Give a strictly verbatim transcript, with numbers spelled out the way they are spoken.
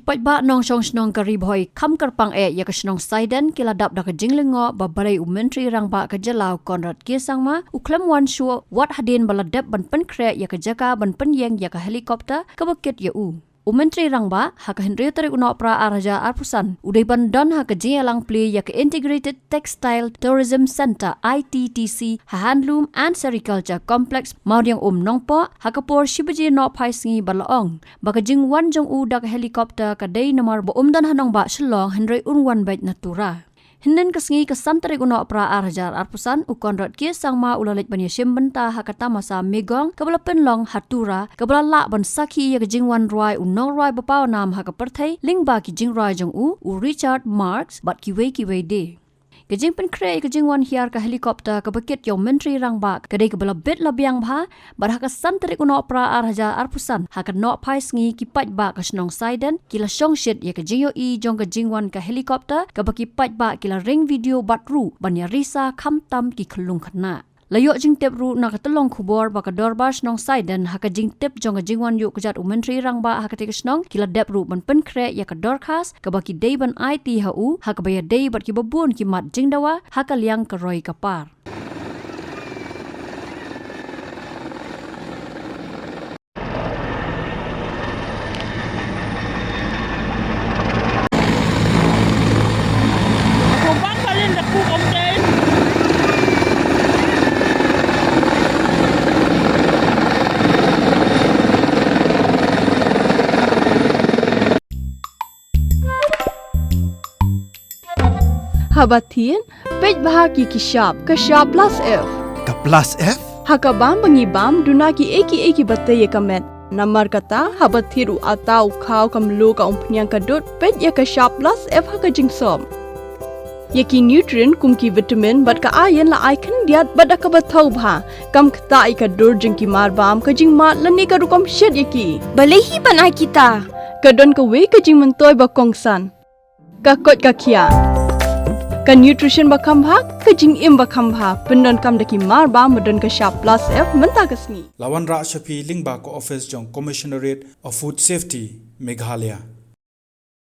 Paidbah nongshong shnong ka Ri Bhoi kham kyrpang eh ïa ka shnong Saiden ki la dap da ka jinglyngngoh ba balei u Myntri Rangbah ka jylla u Conrad K Sangma u khlem wan shuh wat hadien ba la dep ban pynkhreh ïa ka jaka ban pynïeng ïa ka helicopter kaba kit ïa u. U Myntri Rangbah ha ka hynriew tarik u Nohprah ar hajar arphew san u dei ban don ha ka jingïalang plie ïa ka Integrated Textile Tourism Centre, I T T C, ha Handloom and Sericulture Complex, Mawdiangum Nongpoh, ha ka por shi baje nohphai sngi bad la ong ba ka jingwan jong u da ka helicopter ka dei namar ba um don ha nongbah Shillong hynrei un wan beit na Tura. Hynnin ka sngi ka san tarik u Nohprah ar hajar arphew san u Conrad K Sangma u la leit ban ïashim bynta ha ka tamasa Megong kaba la pynlong ha Tura kaba la lah ban sakhi ïa ka jingwan rwai u nongrwai ba pawnam ha ka pyrthei lyngba ki jingrwai jong u, u Richard Marx bad kiwei kiwei de. Ka jingpynkhreh ïa ka jingwan hiar ka helicopter kaba kit ïa u Myntri Rangbah ka dei kaba la bit la biang bha, bad ha ka san tarik u Nohprah ar hajar arphew san ha ka nohphai sngi ki paidbah ka shnong Saiden ki la shong shit ïa ka jingïohi jong ka jingwan ka helicopter kaba ki paidbah ki la ring video bad ruh ban ïarisa khamtam ki khyllung khynnah. La ïoh jingtip ruh na ka tyllong khubor ba ka dorbar shnong Saiden ha ka jingtip jong ka jingwan ïuh kjat u Myntri Rangbah ha katei ka shnong ki la dep ruh ban pynkhreh ïa ka dorkhas kaba ki dei ban aiti ha u ha kaba ïadei bad kiba bun ki mat jingdawa ha ka liang ka roi ka par. Haba thied, peit bha ki ki shap, ka shap plus F. Ka plus F? Ha ka bam ba ngi bam, duna ki ei ki ei kiba tei ïa ka met. Namar kata, haba thied u atta u khaw ka mluh ka umphniang ka dud, peit ïa ka shap plus F ha ka jingsop. Ïa ki nutrient kum ki vitamin bad ka iron la ai khyndiat bad da kaba thaw bha. Kam ktah ïa ka dur jong ki mar bam, ka jingmad lane ka rukom shet ïa ki. Balei hi ban ai kita? Ka don kawei ka jingmyntoi ba kongsan. Ka koit ka khiah. Ka nutrition ba kham bha, ka jingim ba kham bha. Pyndonkam da ki mar bam ba don ka shap plus F mynta ka sngi. La wanrah sha phi lyngba ka office jong Commissionerate of Food Safety, Meghalaya.